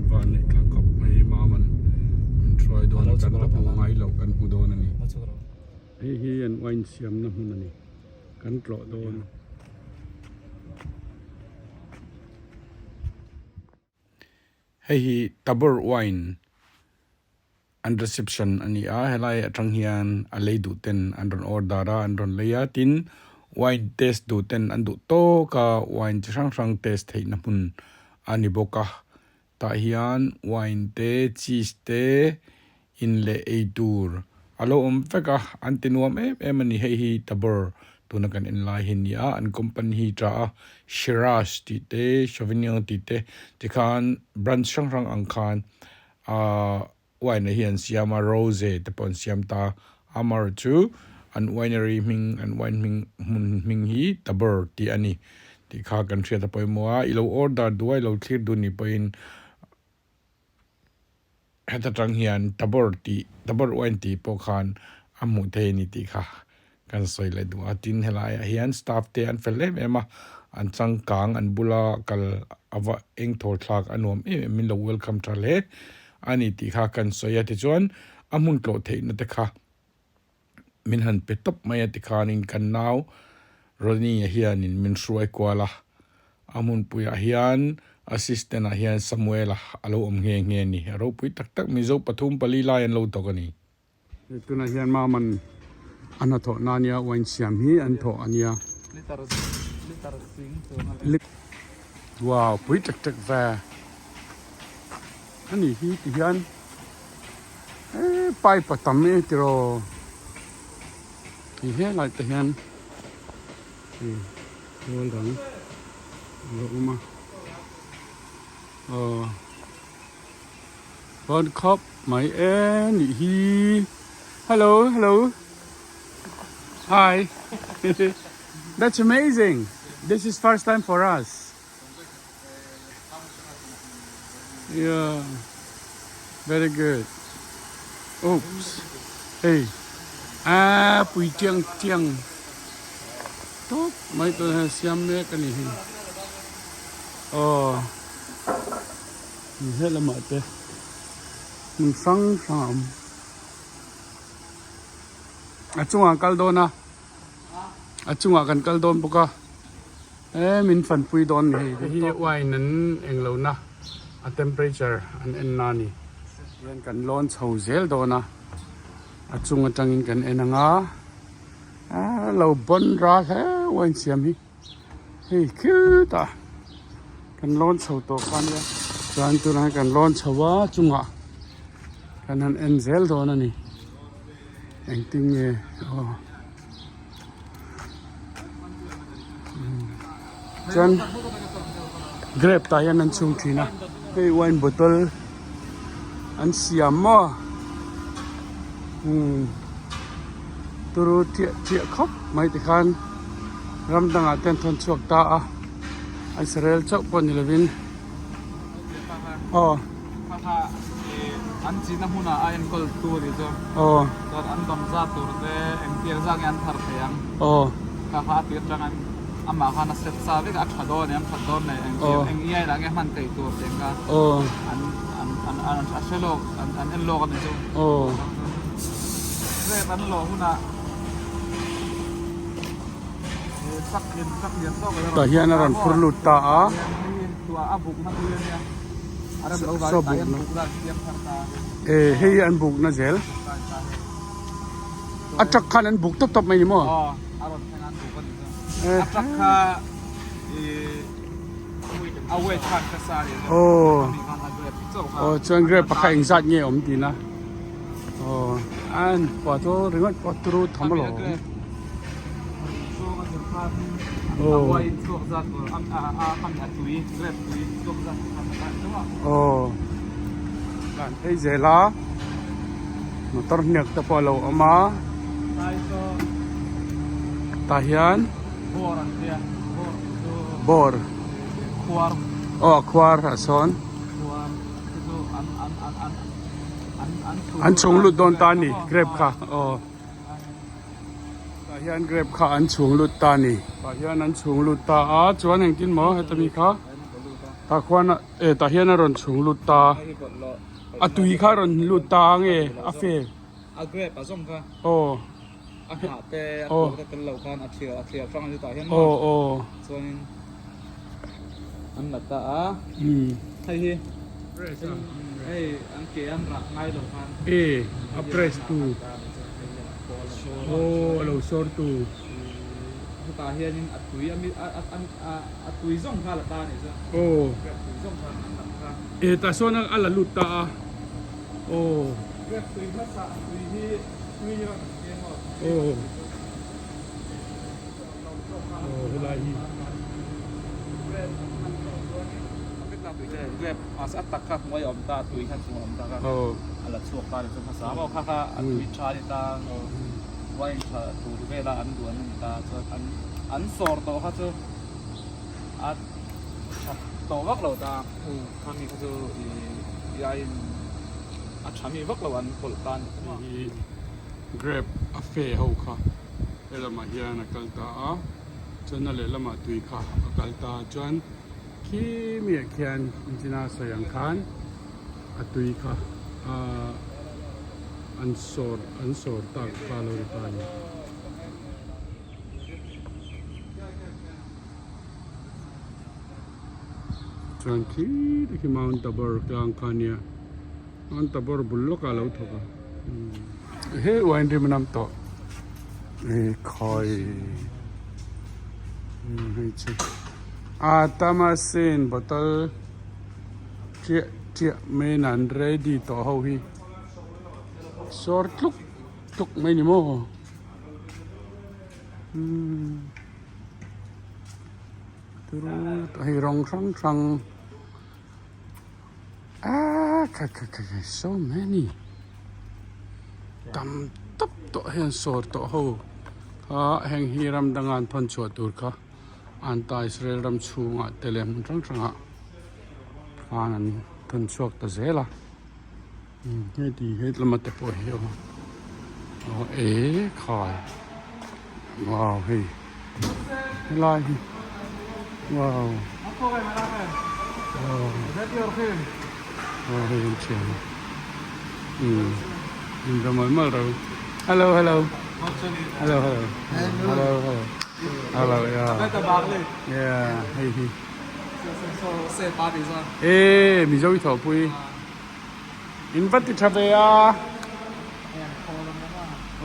Vanneih thlak khawp mai Maman min hruai dawn a kan la hmu ngai loh kan hmu dawn a ni. Hei hi an wine siamna hmun a ni kan tlawh dawn. Hei hi Tabor wine an reception a ni a helai atang hian a lei duh ten an rawn order a an rawn lei a tin wine taste duh ten an duh tawk a wine chi hrang hrang taste theihna hmun a ni bawk a tah hian wine te cheese te in leh ei tur a lo awm vek a an ti nuam em em a ni hei hi Tabor tuna kan en lai hi a ni a an company hi tah a Shiraz tih te Sauvignon tih te tikhan branch hrang hrang ang khan Ahh wine hi an siam a rose te pawh an siam ta amar chu an winery hming an wine hming hmun hming hi Tabor tih a ni tih kha kan hriat a pawimawh a i lo order duh a i lo thlir duh ni pawhin heta tang hian Tabor tih Tabor wine tih pawh khan a hmuh thei a ni tih kha Kan sawi leh duh a, tin helaiah hian staff te an fel em em a, an changkang an bula kal ava eng thawl thlak a nuam em em in lo welcome tha hle a ni tih kha kan sawi a, tichuan a hmun tlawh theihna te kha min han pe tawp mai a tikhanin kan nau Ronnie-a hianin min hruai kual a, a hmunpuiah hian assistant ah hian Samuel-a a lo awm nghe nghe a ni, a ropui tak tak Mizo pathum pali lai an lo tawk a ni. Tunah hian Maman a hnathawh na ania wine siam hi an thawh ania. Wow pui tek tek ve ani hi ti hian eh pipe a tam e tiraw ti helai te hian rual dang a lo awm a aw. Rawn khawp mai e nih hi hello hello hi that's amazing this is first time for us yeah very good oops hey a pui chiang chiang tawp mai tawh hian siam mek a ni hi aw. He lamah te hmun hrang hrang a awm a chungah kal dawn a a chungah kan kal dawn bawk a he min fanpui dawn ni hei hei hi wine an englo na a temperature an en na a ni hian kan lawn chho zel dawn a a chung atangin kan en ang a lo bawn ral hle wine siam hi. Hei khitah kan lawn chho tawh kha ania chuan tunah hian kan lawn chho a chungah kan han en zel dawn a ni engtin nge aw chuan grape tah hian an chhung thin a hei wine bottle an siam maw umm turu chiah chiah khawp mai tikhan. Ram dangah te an thawn chhuak ta a, an sarel chauh pawh ni lovin aw. Kha kha an china hmunah a enkawl tu a nih chu. Aw. Chuan an dawm zat tur te engtir zat nge an thar thei ang. Aw. Kha kha a tir atang an amah khan a set sa vek a, a tha dawn em that dawn nei engtir eng iai lah nge hman thei tur tih ang kha. Aw. An an an a hre lawk an en lawk a nih chu. Aw. Rep an lawh hunah. Tah hian a rawn phur lut ta a. Saw bukna eh hei hi an bukna zel a truck khan an buk tawp tawp mai ni maw aw chuan grape pakhat engzat nge awm tihna. Aw an pua chu ringawt pawh turu tham alawm. Aw aw tlan phei zel a motor hniak te pawh a lo awm a tah hian bawr aw a khuar ah sawn. An chhung lut dawn ta a ni grape kha aw tah hian grape kha an chhung lut ta a ni tah hian an chhung lut ta a chuan engtin maw heta mi kha. Tah khuan e tah hian a rawn chhung lut ta a tui kha a rawn lut ta nge a fe. A grape a zawm kha. Aw. A hnah te a tur te tel lo khan a thliar a thliar hrang a ni tah hian maw. Aw aw. Chuanin an la ta a. Hei hi hei an ke an rah ngai lo khan. E a press tu. Aw a lo sawr tu. Hetah hianin a tui a a tui zawng kha a la ta a nih chu. Aw. Grape tui zawng kha an la kha. E tah sawn a la lut ta a. Aw. Grape tui hmasa tui hi tui hi rawn ti emaw. Aw. Aw helai hi. Grape mahse a tak kha hnuai a awm ta tui kha chungah a awm ta kha. Aw. A la chhuak ta a ni chu hmasa maw kha kha a tui tha a ni ta wine tha tur vela an duan a ni ta chuan an an sawr tawh kha chu a tha tawh vak lo ta khami kha chu ih aiin a tha mi vak lo an pawlh ta a ni Hei hi grape a fe ho kha helamah hian a kal ta a chuan a lehlamah tui kha a kal ta chuan khi miah khian engtin a sawi ang khan. A tui kha ahh an sawr an sawr tak kha a lo ni ta a ni. Chuan khi te khi Mount Tabor tlang kha a nia Mount Tabor bul lawkah a lo thawk a he wine rim a nam tawh khawi hei chu a tamasin bottle. Chiah chiah main an ready tawh ho hi sawr tluk tluk mai ni maw umm hei rawng hrang hrang aaa kha kha kha so many tam tawp tawh hian sawr tawh ho kha heng hi ram danga an thawn chhuah tur kha. Anta Israel ram chhungah te leh hmun hrang hrangah khan an thawn chhuak ta zel a heti he lama te pawh hi a awm a aw eh khai wow hei helai hi wow wow aw hei an thian a umm in ramal mal ro hello hello hello hello hello hello. Hello yeah yeah hei hi e Mizo i thawhpui in va ti tha ve a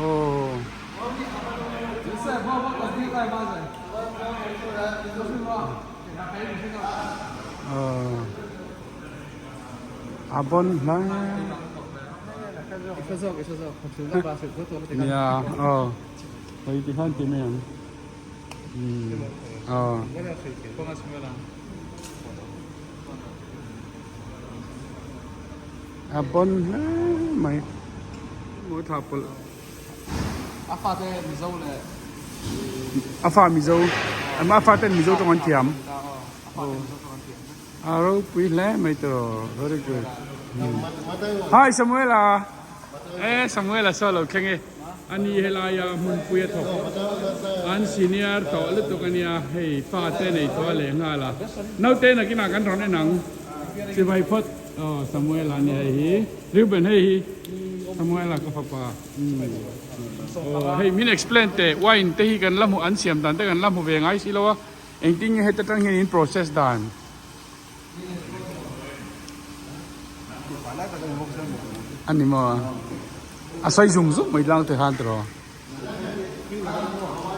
aw a bon hle nia aw. Hei ti khan ti mai ang. Umm aw. A bon hle mai. Mawi thla pawlh. A fate Mizo leh. A fa Mizo. A faten Mizo tawng an thiam. A ropui hle mai tawh. Very good. Hi Samuela. E Samuela saw lo thleng e. A ni helaia hmunpui a thawk an senior tawh lutuk a nia hei fa te nei tawh a leh nghal a naute nakinah kan rawn en ang chibai phawt aw Samuel a nia hei hi Reuben hei hi Samuel a ka fapa aw hei min explain teh wine te hi kan la hmu an siam dan te kan la hmu ve ngai si lo a engtin nge heta tang hian in process dan. A ni maw? A sawi zung zung mai tlang te khan tiraw?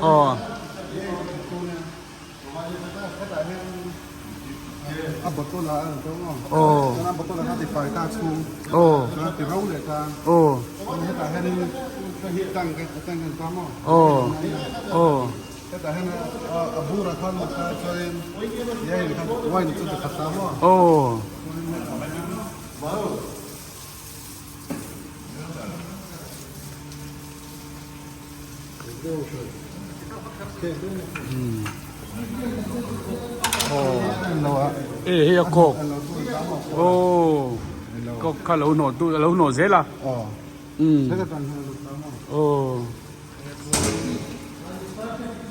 Aw. Aw. Aw. Aw. Aw. Aw. Hetah hian a burah khan lut a chuanin iaiin khan wine chu ti khat ta maw? Aw. E hei a kawk. Aw. Kawk kha lo hnawh tu lo hnawh zel a. Aw.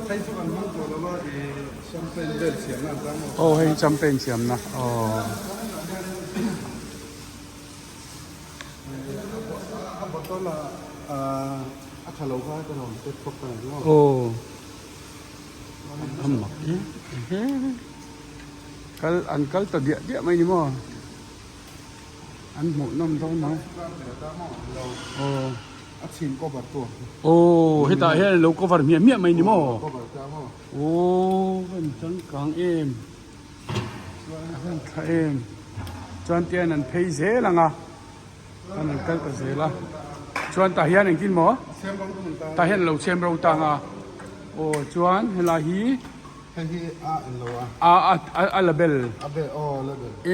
Hei chu kan hmang tawh lo a i champagne vel siamna an tan maw? Aw hei champagne siamna aw. A bottle a a tha lo kha ka rawn pek khawp ta ang maw? Aw a mak e kal an kal ta diah diah mai ni maw? An hmuh nawm dawn mai. Aw. A chhin cover tu. Aw hetah hian an lo cover hmiah hmiah mai ni maw? Cover ta maw? Aw an changkang em. A han tha em. Chuan tian an phei zel ang a. An an kal ta zel a. Chuan tah hian engtin maw? Tah hian an lo chhem ro tang a. Aw chuan helai hi. Hei hi a en lo a. A a a label. A bel aw label. E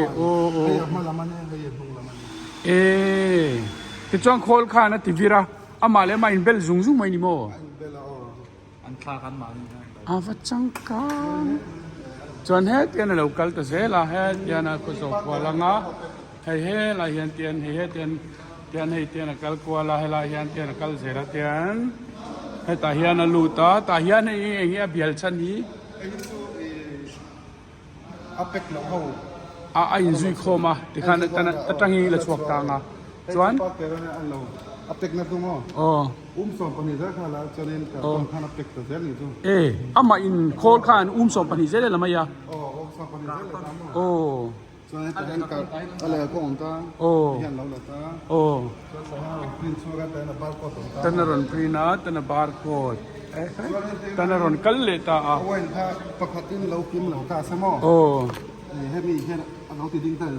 aw aw. Hei a hma lam a nia hei a hnung lam a nia. E tichuan khawl khan a ti vir a amah leh amah inbel zung zung mai ni maw? A inbel a aw. An thlak an mahni hian. A va changkang. Chuan hetian a lo kal ta zel a hetian a khaw zawh kual ang a hei helai hian tian hei hetian tian hei tian a kal kual a helai hian tian a kal zel a tian. Hetah hian a lut a, tah hian hei eng nge a bial chhan hi? Hei hi chu ih a pack loh ho. A a inzui khawm a tikhan atangin la chhuak tang a chuan. Hei chu pack ber a lo a pack na tum aw. Aw. 20 zel kha la chuanin carton khan a pack ta zel ni chu. E amah in khawl khan 20 zel a la mai a. Aw 20 zel a la tam aw. Aw. Chuan heta hian kar a leh kawng awm ta Aw. hian lo la ta Aw. chuan tah hian a rawn print chhuak a tah hian a barcode awm ta Tan a rawn print a tan a barcode tan a rawn kal leh ta a. A wine kha pakhatin lo kim lo ta se maw? Aw. Hemi hian a lo ti ding ta ni.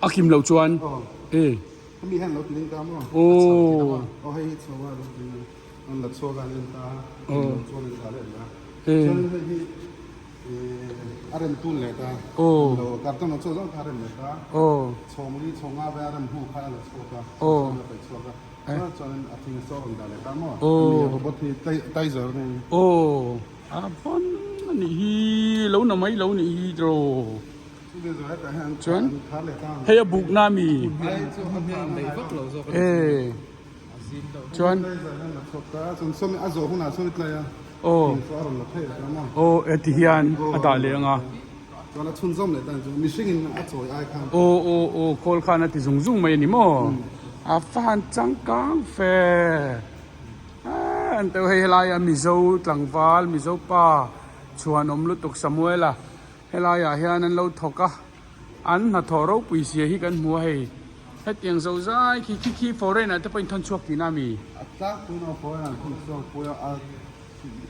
A kim loh chuan? Aw. E. Hemi hian lo ti ding ta maw? Aw. Aw hei hi chho a lo ti ding a an la chhuak a an en ta a Aw. chuan an dah leh ta. E. Chuan hei hi A rem tun leh ta. Aw. Lo carton a chu zawng kha a rem leh ta. Aw. Chhawng li chhawng nga vel a rem hnu kha a la chhuak a. Aw. Chuan a paih chhuak a. Chuan chuan a thing a saw rawn dah leh ta maw? Aw. Hemi robot hi tizer a ni. Aw. A vawn a nih hi lo na mai lo nih hi tiraw. Chu ve zawh hetah hian an Chuan khar leh ta. Hei a buk na mi. Ai chu a hmun Nei vak lo zawk a ni. E. A zim deuh. Chuan. Tizer hian a chhuak ta. Chuan sawmi a zawh hunah sawi tlai a. Aw. Aw heti hian a dah leh ang a. Aw aw aw khawl khan a ti zung zung mai a ni maw? A fan changkang fe. An teuh hei helaia Mizo tlangval Mizo pa chhuanawm lutuk Samuela helaiah hian an lo thawk a. An hnathawh ropui zia hi kan hmu a hei. Hetiang zo zai khi khi khi foreign ah te pawh in thawn chhuak tihna a mi? A tlangpui in foreign ah thawn chhuak pui a.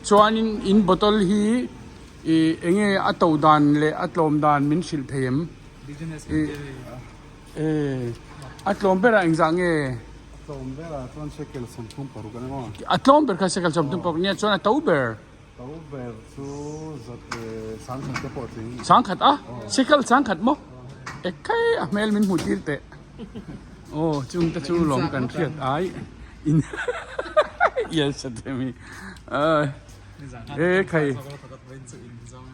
Chuanin in bottle hi ih enge a to dan leh a tlawm dan min hrilh thei em? Business Ih e a tlawm berah engzah nge? A tlawm berah chuan shekel 36 a ni maw? A tlawm ber kha shekel 36 nia chuan a to ber. To ber chu zat 10,000 te pawh tling. 10,000 a? Shekel 10,000 maw? Ekhai a hmel min hmuh tir teh. Aw chung te chu lawm kan hriat ai in yes a ti mi e khai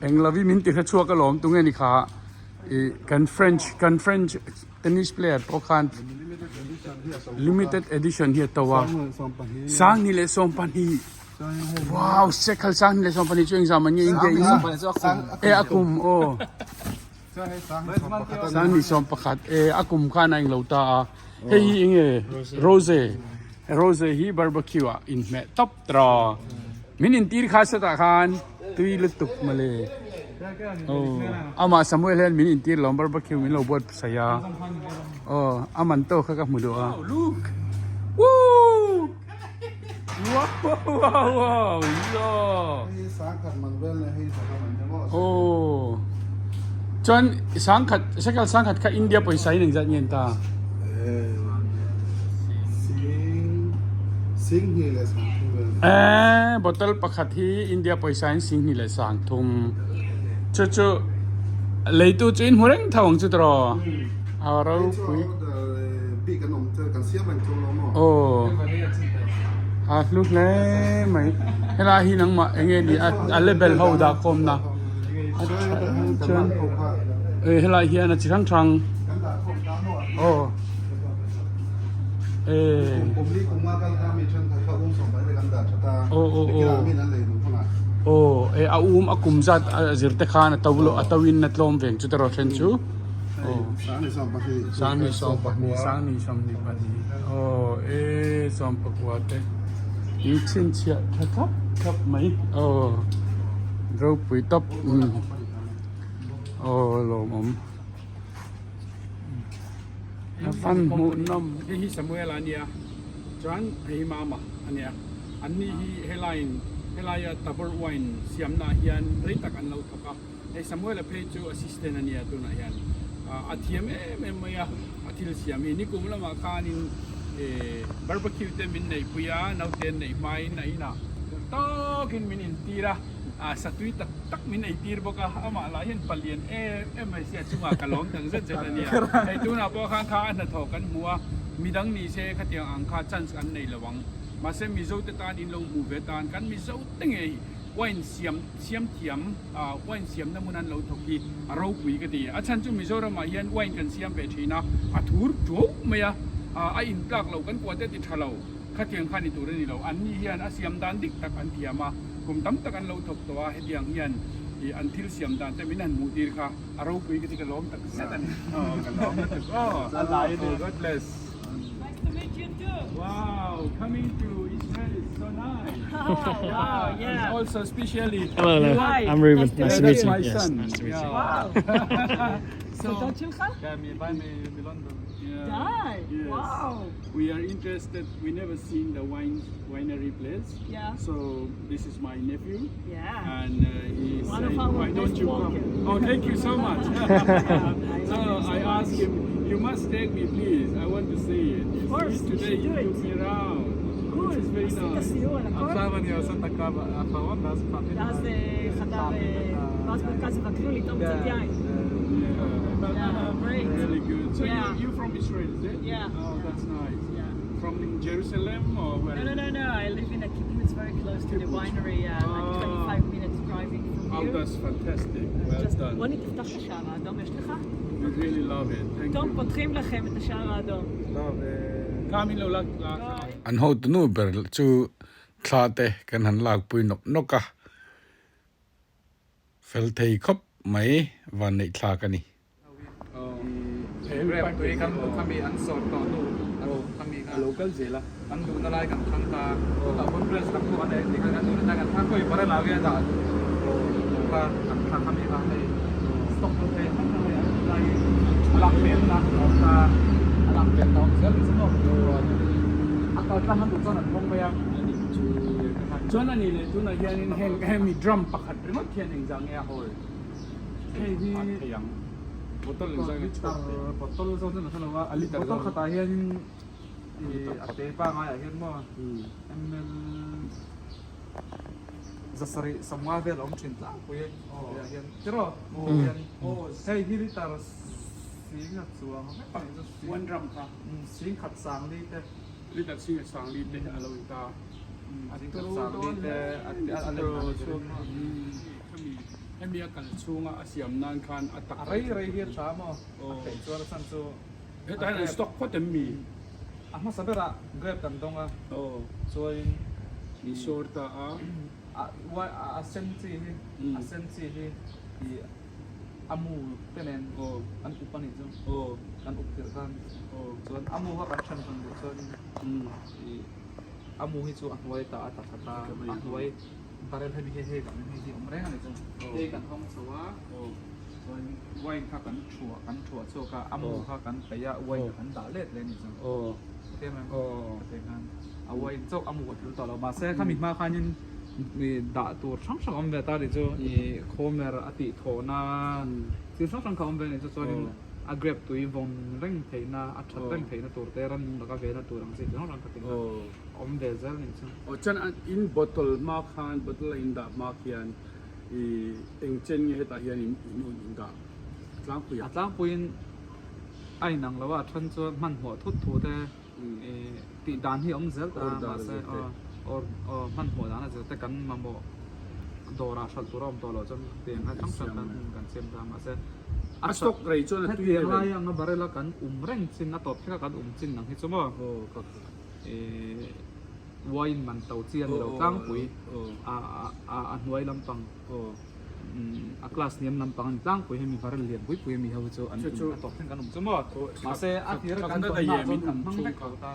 englo hi min ti hre chhuak alawm tunge ni kha ih kan french kan french tennis player pawh khan limited edition hi a to a 2022 wow sekhal 2022 chu engzam an nge india in e a kum aw. 2011 e a kum khan a englo ta a hei hi enge rose rose hi barbecue ah inhmeh tawp tawh min intir kha setah khan tui lutuk mawle aw amah Samuel hian min intir lo barbecue min lo buat saih a aw a man tawk kha ka hmu duh a look woo wow wow wow yo Aw chuan 10,000 shekel 10,000 kha India pawisa in engzat nge an ta? Eee bottle pakhat hi India pawisa in 20,300 chu chu leitu chu in hmu reng tho ang chu tiraw a ropui Aw a hlu hle mai helai hi nangmah eng nge ni a a level ho dah khawm na a tha chuan eh helai hian a chi hrang hrang aw. E. Kum kum li kum nga kal kha mi thenkhat kha um sawm pahnih te kan dah that a. Aw aw Nikin aw. ah min an lei duh hunah. Aw e a um a kum zat a zir te khan a to lo a to in a tlawm veng chu te rawh then chu. Hei sangni 12 Sangni 12 sangni 22 aw e 19 te in chhinchhiah tha thlap thlap mai aw ropui tawp aw lawmawm. A van hmuh nawm. Hei hi Samuel a nia chuan hei hi Mama a nia an ni hi helaiin helaia Tabor wine siamna ah hian rei tak an lo thawk a hei Samuel a phei chu assistant a nia tunah hian a thiam em em mai a a thil siam hi nikum lamah khanin eh barbecue te min neihpui a naute an neih hmain a inah tawkin min intir a. A satui tak tak min ei tir bawk a, amah lah hian palian em em mai sia chungah ka lawm tak zet zet a nia. Hei tunah pawh khan kha a hnathawh kan hmu a, midang ni se khatiang ang kha chance an nei lo ang. Mahse Mizo te tan in lo hmuh ve tan kan Mizo te ngei wine siam siam thiam wine siamna hmun an lo thawk hi a ropui ka ti. A chhan chu Mizoramah hian wine kan siam ve thin a, a thur tuau mai a, a intlak lo kan kua te ti tha lo. Khatiang kha ni tur a ni lo. Anni hian a siam dan dik tak an thiam a, kum tam tak an lo thawk tawh a, hetiang hian ih an thil siam dan te min han hmuh tir kha a ropui ka ti ka lawm tak zet a ni. Aw ka lawm lutuk aw. Oh God bless. Nice to meet you too. Wow, coming to Israel is so nice. Wow, yeah. And also especially Hello, hello. Hi. I'm Ruben. Nice Nice to to meet meet my you. Yes, son. nice to meet you. Wow. So, תודות שלך? כן, מבא מלונדון. yeah. די, Yes. וואו. We are interested. We never seen the wine winery place. Yeah. So this is my nephew. Yeah. And he One said, of our "Why don't best you come?" workers. Oh, thank you so much. so I asked him, "You must take me, please. I want to see it." Of course, See, you today should he do it. took me around. Cool. Which is very עשית nice. סיור על הכל? עכשיו אני עושה את הקו האחרון ואז כבר... ואז אה, חדר, אה, ואז מרכז יבקרו לטעום קצת יין. Yeah. Yeah, great. Really good. So Yeah. you you from Israel, is it? Yeah. Oh, that's nice. Yeah. From Jerusalem or where? No, no, no, no. I live in a kibbutz very close to the winery, like Ah. 25 minutes driving from Oh, here. that's fantastic. Well Just- done. רוני, תפתח את השער האדום, יש לך? We really love it. Thank פתאום you. פותחים לכם את השער האדום. An hotu nu ber chu thla te kan han lak pui nawk nawk a, fel thei khawp mai van neih thlak a ni. Chuan a ni leh tunah hianin heng hemi drum pakhat ringawt hian engzah nge a hawl Hei hi a thei ang bottle engzah nge chhuak thei Bottle zawng chu hre lo a A liter bottle zawng. khatah hianin ih a te pangaiah hian maw ml zasarih sawmnga vel a awm thin tlangpui ah hian tiraw hian hei hi liter sing a chuang vek a nih chu sing One drum kha sing khat sang li te liter sing a sang li te a lo in ta a sing khat sang li te a a lem a ni Khami hemi a kal chhunga a siam nan khan a tak a rei rei hi a tha maw a theih chuan a chhan chu Hetah hian an stock phawt em mi? A hmasa berah grape kan dawng a chuain Ni sawr ta a. A a sen chi hi a sen chi hi ih a mu te nen an up a nih chu kan up tirh khan chuan a mu kha kan then hran duh chuan ih a mu hi chu a hnuai tah a tla khat a a hnuai barrel hemi hi hei kan hei hi awm reng a ni chu hei kan hawng chho a chuan wine kha kan thuah kan thuah chhuak a a mu kha kan peih a wine kha kan dah let leh a ni chu tlem em ka tih khan a wine chauh a mu a tul tawh lo mahse khami hma khanin ih dah tur hrang hrang a awm ve ta nih chu ih khawmer a tih thawhna thil hrang hrang kha a awm ve a nih chu chuanin a grape tui vawng reng theihna a that reng theihna tur te ran laka vena tur ang chi chi hrang hrang kha tih a awm ve zel a nih chu. Aw chuan in bottle hma khan bottle a in dah hma khian ih eng chen nge hetah hian in in dah tlangpui a? A tlangpuiin a inang lo a, a then chuan hmanhmawh thut thu te ih tih dan hi a awm zel ta a, mahse aw aw hmanhmawh dan a zir te kan mamawh dawrah hralh tur a awm tawh loh chuan tiang kha hrang hrang khan kan siam ta a, mahse. A stock rei chuan a tui Hetiang lai anga barrel a kan um reng chin a tawp thlek a kan um chin ang hi chu maw ih wine man to chi a ni lo tlangpui a a hnuai lampang a class hniam lampang a ni tlangpui hemi barrel lian pui pui ami ho hi chu an um a tawp thleng kan um chu maw mahse a tir a kan tawn hma chuan kan hmang vek lo ta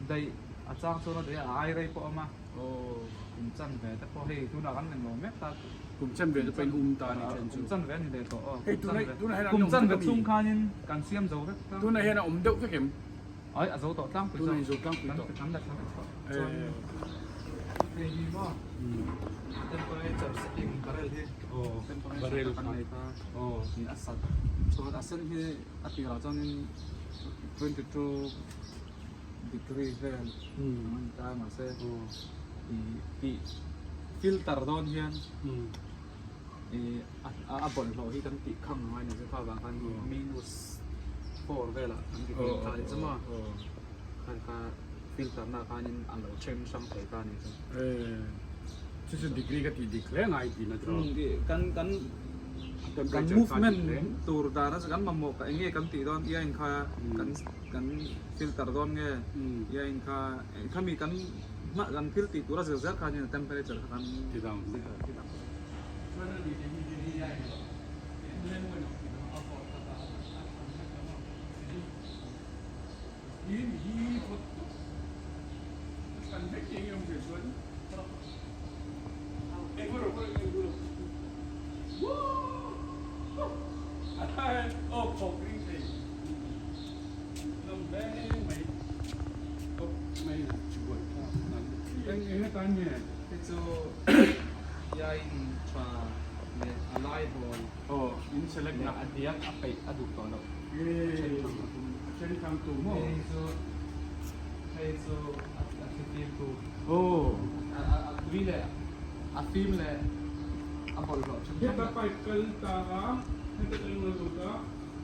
daih a chang chuan a daih a ai rei pawh a awm a kum chanve te pawh hei tunah kan englo mek ta. Kum chanve te pawhin um ta a ni then chu. Kum chanve a ni leh tawh aw. Hei tunah hian an awm vek a mi? Kum chanve chhung khanin kan siam zo vek ta. Tunah hian a awm deuh vek em? Ai a zo tawh tlangpui zawk. Tunah hian zo tlangpui tawh. Kan la thla vek tawh. Chuan hei hi maw temperature setting barrel hi. Aw barrel kan nei ta. Aw ni a sat. Chuan a sen hi a tirah chuanin 22 degree vel ang a ni ta mahse ih tih filter dawn hian ih a bawlhhlawh hi kan tih khang angai ni chu kha vang khan minus four velah kan ti tih kha ni chu maw khan kha filter na khanin a lo then hrang thei ta a ni chu. Chu chu degree ka tih dik hle ngai tihna chu. Kan kan kan movement tur dan a kan mamawh eng nge kan tih dawn ia in kha kan kan filter dawn nge ia in kha khami kan hma kan thil tih tur a zir zel khan temperature kha kan ti dang ti dang. Hei chu iai in tha leh a lai hawl leh a diak a peih a duh tawh loh hei chu hei chu a thi fim tu a tui leh a fim leh a bawlhhlawh then then.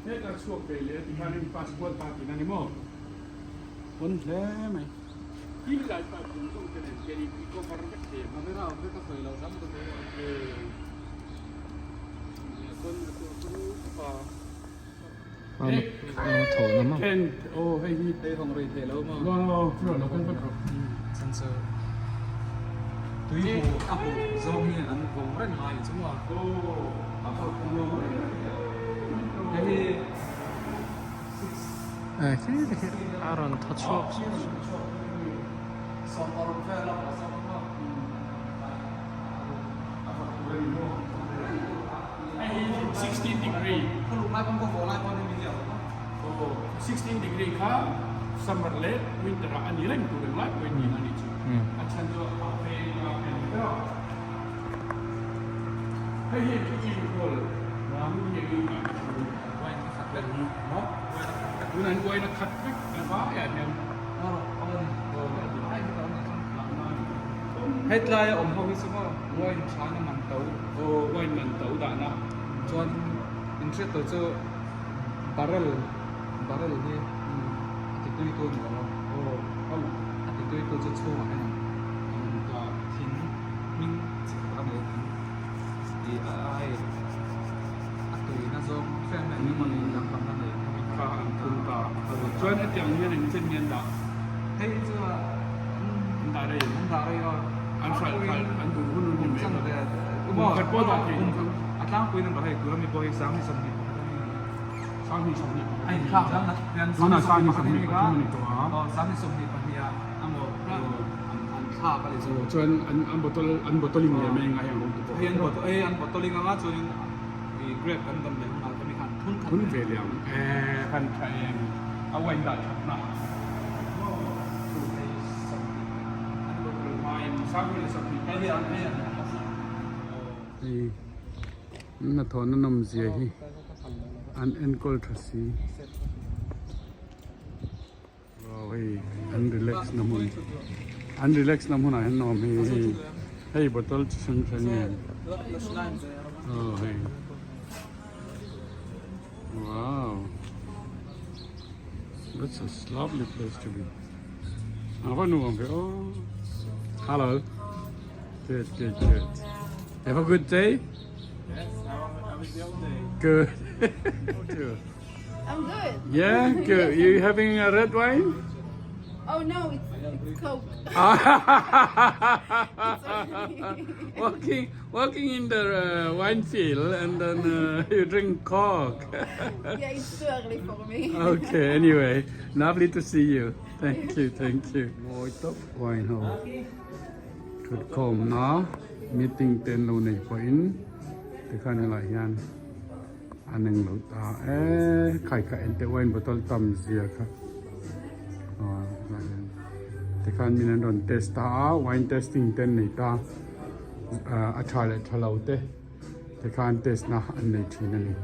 Heta chhuak ve leh ti khan in pass kual ta tihna ni maw? Pawn hle mai. Thil lai pipe zawng zawng te nen khian i cover vek thei ang. Camera awm vek a sawi lo dam ta dawn. Pawn a chu pawn pa. Thaw na maw? Tent aw hei hi. Hei hawng rei thei lo maw? Aw chu lo kal vek rawh. Chan chu tui hu a huh zawng hi an vawng reng ngai chu maw? Aw a huh vawng reng. Hei hi six A rawn thaw chhuak 16 vel a haw zawk maw? Hei hi 16 degree. Khawlum lai pawn ka vawh lai pawn hemi hi a awm a. Aw, 16 degree kha summer leh winter ah a ni reng tur englai pawhin niin a ni chu. A chhan chu a veng a pen ber a. Hei hi cooking hall ram hi eng eng ah ka hmu. Wine a khat vek. Maw? Tunah hian wine a khat vek a vaiah hian. Hetlai a awm ho hi chu maw wine tha na man to. Aw wine man to dahna. Chuan in hriat tur chu barrel barrel hi a ti tui tu a ni lo a. Aw a ti tui tu chu chhungah hian an awm ta thing hming chi khat a nei thing ih a hei a tuina zawng fan na eng emaw ni danglamna nei kha an phun ta. Chuan hetiang hian eng chen nge an dah? Hei chu an dah rei an dah rei a. An hralh hralh an duh hun hun ni mai a. Kum khat pawh dah thei kum a tlangpuiin an dah hei tura mi pawh hi 20 21 a ni. 20 A inthlak dang a hian 20 21 a ni kha. Aw 20 22 ah amaw an thlak a ni chu. Chuan an bottle an bottling leh mai anga heng rawng te pawh. Hei an bottle hei an bottling anga chuanin I grape kan dam leh hunah khan khan thun khat Thun ve leh ang e kan tha em a wine dah that na an bottle hmain Hei hnathawhna nawmzia hi an enkawl tha si. Wow hei an relax na hmun an relax na hmunah hian nuam hei hei hei bottle chi hrang hrang nge aw hei wow that's a lovely place to be a va nuam ve aw hello good good good have a good day. Yes. Good. I'm good. Yeah, good. You having a red wine? Oh no, it's, it's Coke. Walking, walking in the uh, wine field and then uh, you drink Coke. Yeah, it's too early for me. Okay, anyway, lovely to see you. Thank you, thank you. Mawi tawp wine ho thutkhawmna meeting te an lo nei pawhin tikhan helaiah hian an englo ta e khai kha en teh wine bottle tam zia kha aw helaiah hian tikhan min an rawn test ta a wine testing te an nei ta a tha leh tha lo te. Tikhan test na an nei thin a ni.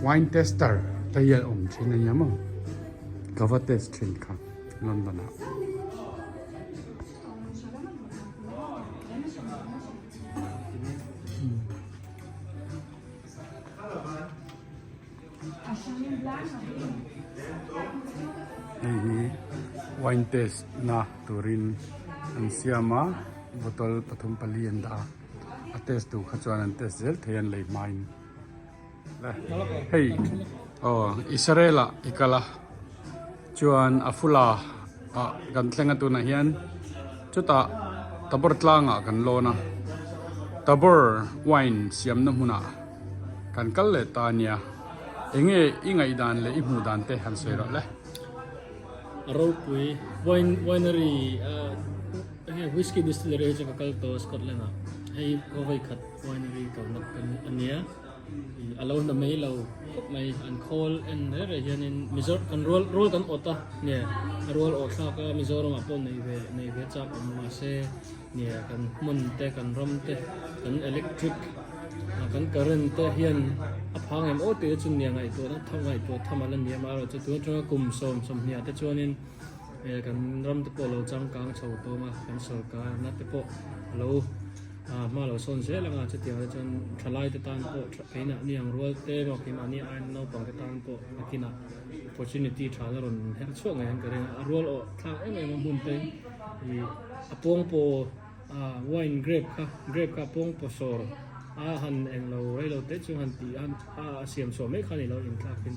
Wine tester te hi an awm thin a nia maw? Ka va test thin kha London ah. Hei hi wine test na turin an siam a, bottle 3 4 an dah a. A test duh kha chuan an test zel thei an lei hmain le hei aw Israel ah i kal a chuan a fula ah kan thleng a tunah hian chutah Tabor tlangah kan lawn a Tabor wine siamna hmunah kan kal leh ta ania enge i ngaihdan leh i hmuh dan te han sawi rawh le. A ropui wine winery ah. Enge whisky distillery hi chu ka kal tawh a Scotland ah hei khawvei khat winery kalna kan ania ih a lo na mai lo khawp mai an khawl en reh reh hianin Mizo kan rual rual kan awt a nge a rual awh thlak a Mizoram ah pawh nei ve nei ve chak awm mahse nge kan hmun te kan ram te kan electric ah kan current te hian a phang em aw tih te chu nia ngaihtuahna ngaihtuah tham ala ni a amaherawhchu tun atanga kum 20 te chuanin. He kan ram te pawh lo changkang chho tawm a, kan sorkarna te pawh a lo hma lo sawn zel ang a, chutiang te chuan thalai te tan pawh keinah ni ang rual te emaw keimahni aiin naupang te tan pawh nakinah opportunity tha la rawn herh chhuak ngei ang ka ring a, a rual awh thlak em em a hmun te ih a pawngpaw wine grape kha grape kha a pawngpaw sawr a han englo reilo te chu han tih a a siam chhuah mai kha a ni lo inthlakin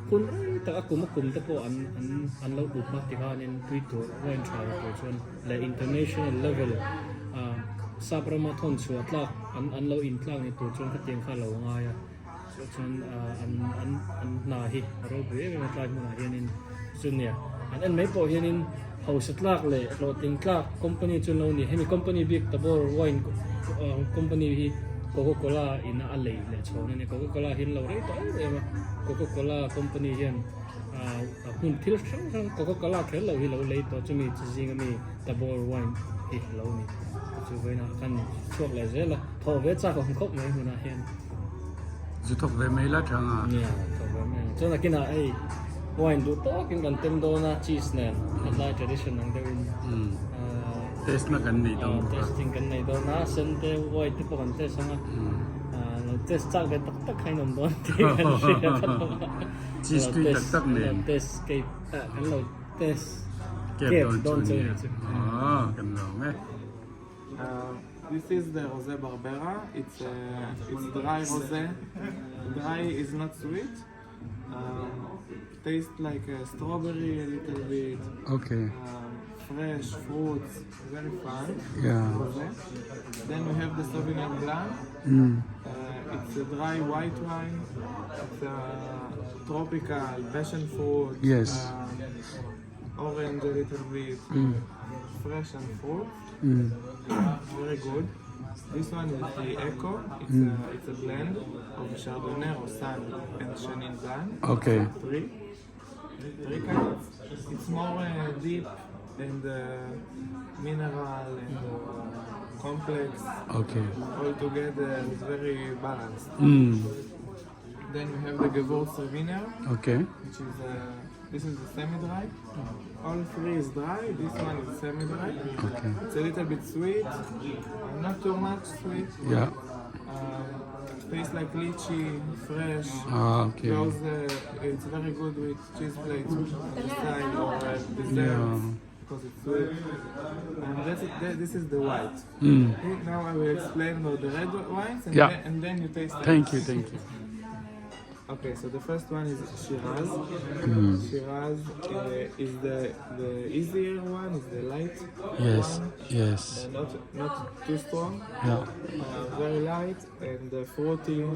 hun rei tak a kum a kum te pawh an an an lo up a tikhanin tui tur wine tha ni tur chuan leh international level ah sap rama thawn chhuah tlak an an lo intlak ni tur chuan khatiang kha a lo ngai a chuan an an an hna hi a ropui em em a tlai hmunah hianin chu nia an en mai pawh hianin hausa tlak leh hlawhtling tlak company chu an lo ni hemi company bik Tabor wine company hi Coca Cola in a lei leh chhawn a ni Coca Cola hi an lo rei tawh em em a Coca Cola company hian a hmun thil hrang hrang Coca Cola kher lo hi lo lei tawh chumi chi zinga mi Tabor wine hi a lo ni chu vawiinah kan chhuak leh zel a thawh ve chak awm khawp mai hmunah hian. Zu thawk ve mai la thang a. Nia thawk ve mai ang. Chuan a kinah hei wine duh tawkin kan tem dawn a cheese nen hetlai tradition ang deuhin Test na kan nei dawn bawk a. Testing kan nei dawn a sen te white te pawh kan test ang a lo test chak ve tak tak kha in awm dawn tih kan hria a Cheese tui tak tak nen. Kan lo test kep kan lo test kep dawn chu a ni. Aw kan lawm e. This is the Rosé Barbera, it's it's dry rosé, dry is not sweet, taste like a strawberry a little bit, Okay. fresh fruits, very fun Yeah. rosé. Then we have the Sauvignon Blanc, it's a dry white wine, it's a tropical passion fruit, Yes. orange a little bit, fresh and fruit. Very good. This one is the Echo. It's a it's a blend of Chardonnay, Roussanne, and Chenin Blanc. Okay. Three kinds. It's more uh, deep and uh, mineral and uh, complex. Okay. All together, it's very balanced. Then we have the Gewürztraminer. Okay. Which is uh, this is the semi-dry. All three is dry. This one is semi-dry. Okay. It's a little bit sweet, not too much sweet. Yeah. Tastes like lychee, fresh. Ah, okay. Goes, uh, it's very good with cheese plates on the side or uh, desserts Yeah. because it's sweet. And that's it. This is the white. Now I will explain about the red wines and, Yeah. then, and then you taste them. Thank you, thank you. Okay, so the first one is Shiraz. Shiraz uh, is the the easier one, is the light Yes, one. yes. Uh, not not too strong. Yeah. Uh, very light and uh, fruity, uh,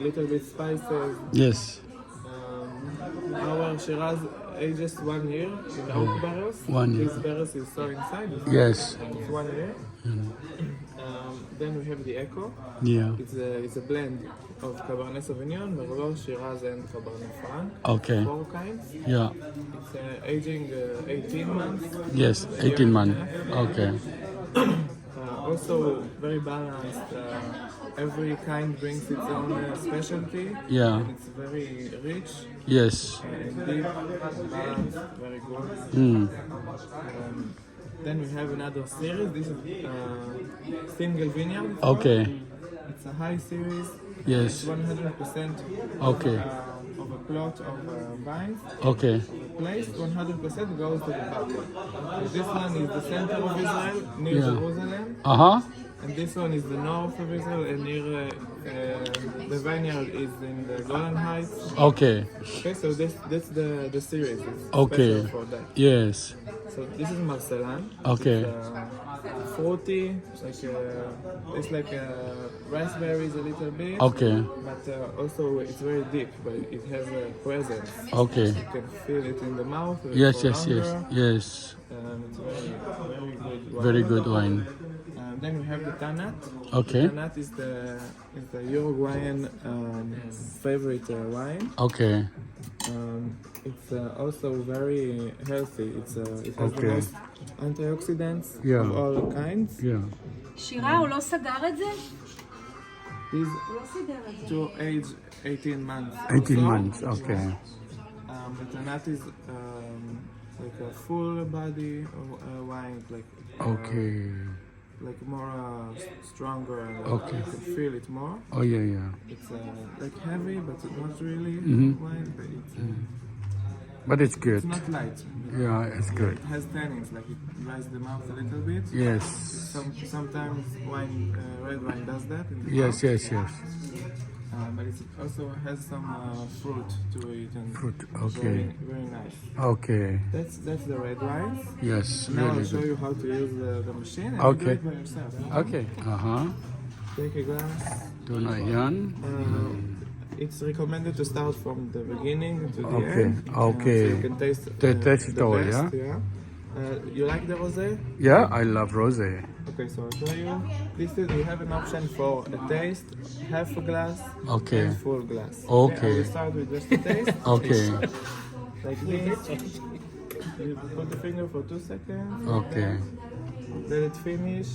little bit spices. Yes. Um, our Shiraz ages one year in oak barrels. One year. These barrels you saw inside. It's, Yes. It's one year. Um, then we have the Echo. Yeah. It's a, it's a blend of Cabernet Sauvignon, Merlot, Shiraz, and Cabernet Franc. Okay. Four kinds. Yeah. It's uh, aging uh, 18 months. Yes, A year 18 and a month. half. Okay. Uh, also very balanced. Uh, every kind brings its own uh, specialty. Yeah. And it's very rich Yes. and deep and balanced, very good. Um, then we have another series. This is uh, single vineyard. it's called. Okay. It's a high series. Yes. It's 100% Okay. of a plot of uh, vines. Okay. Place 100% goes to the bottle. So this one is the center of Israel, near Yeah. Jerusalem. Uh-huh. And this one is the north of Israel and near uh, uh, the vineyard is in the Golan Heights. Okay. Okay, so this that's the the series. It's Okay. special for that. Yes. So this is Marcelan. Okay. It's, uh, fruity, like uh, it's like uh, raspberries a little bit. Okay. But uh, also it's very deep, but it has a presence. Okay. You can feel it in the mouth. Yes, for yes, yes. longer. Yes. Um, it's very, very good wine. Very good wine. Um, then we have the Tanat. Okay. Tanat is the is the Uruguayan um, favorite uh, wine. Okay. Um, it's uh, also very healthy. It's uh, it has Okay. the most antioxidants Yeah. of all kinds. Yeah. שירה, הוא לא סגר את זה? These הוא לא סידר את זה. two age 18 months. 18 also. months. Okay. Um, the Tanat is um, like a full body uh, wine, like uh, Okay. like more uh, stronger. And, Okay. You can feel it more. Oh yeah, yeah. It's uh, like heavy, but not really Mm-hmm. wine. But it's, uh, But it's good. it's not light. Yeah, it's good. It has tannins, like it dries the mouth a little bit. Yes. Some, sometimes wine, uh, red wine does that. In the Yes, mouth. yes, yes. Uh, but it also has some uh, fruit to it and Fruit, okay. very, very nice. Okay. That's that's the red wines. Yes, Now really I'll show good. you how to use the, the machine and Okay. you do it by yourself. Okay. Uh-huh. Take a glass. Tunah hian. Uh, it's recommended to start from the beginning to the Okay, end. Uh, okay. so you can taste, Ta- taste it the all, best, yeah? yeah. Uh, you like the rosé? Yeah, I love rosé. Okay, so I'll show you. This is you have an option for a taste, half a glass, Okay. and full glass. Okay. I will start with just a taste, Okay. like this. You put the finger for 2 seconds. Okay. Let it finish.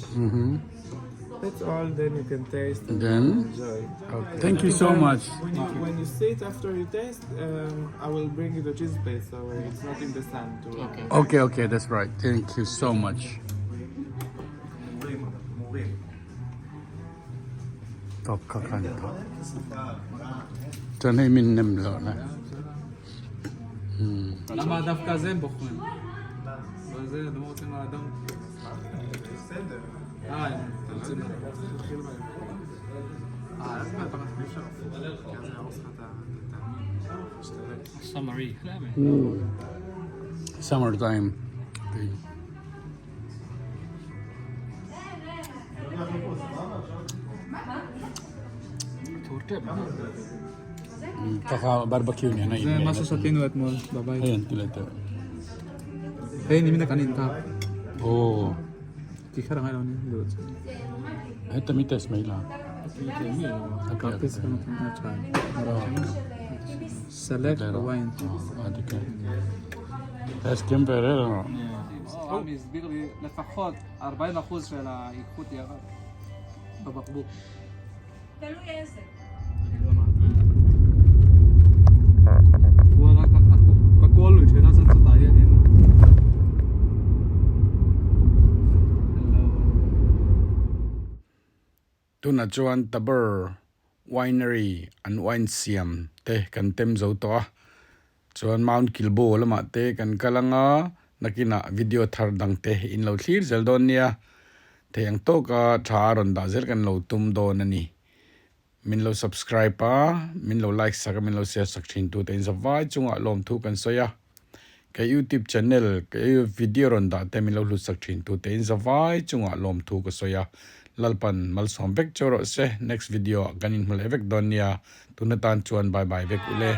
That's all. Then you can taste and Then? enjoy. Okay. Thank you so much. When you, when you sit after you taste, um, I will bring you the cheese plate so it's not in the sun. To, okay. Okay, okay, that's right. Thank you so much. Tawp kha khan tawp. Chuan hei min nem loh na. למה דווקא זה הם בוחרים? אבל זה, אתם רוצים האדום. אה, הם רוצים... אה, אז מה, אתה מצביע Summary. Summertime. Okay. Kaka barbecue niya na זה מה ששתינו אתמול בבית. Ayan, tila ito. היי, נימי נקנין טאפ. Oh, כי חרא לא נדוד. ito may test may lang. כרטיס חנות Select a wine. Oh, ate ka. Tapos kim pero. רמי הסביר לי, לפחות 40% של האיכות ירד בבקבוק. תלוי איזה. הוא רק 个过滤全都是自打一点。Hello. Tunah chuan Tabor Winery an wine siam te kan tem zo tawh a chuan Mount Kilbo lamah te kan kal anga nakinah video thar dang te in lo thlir zel dawn nia thei ang tawka tha a rawn dah zel kan lo tum dawn a ni. Min lo subscribe a, min lo like sak a, min lo share sak thin tute in zavai chungah lawmthu kan sawi a. Ka youtube channel ka video rawn dah te min lo hlut sak thin tute in zavai chungah lawmthu ka sawi a. Lalpan malsawm vek cheu rawh se. Next video ah kan inhmu leh vek dawn nia. Tuna tan chuan bye bye vek ule.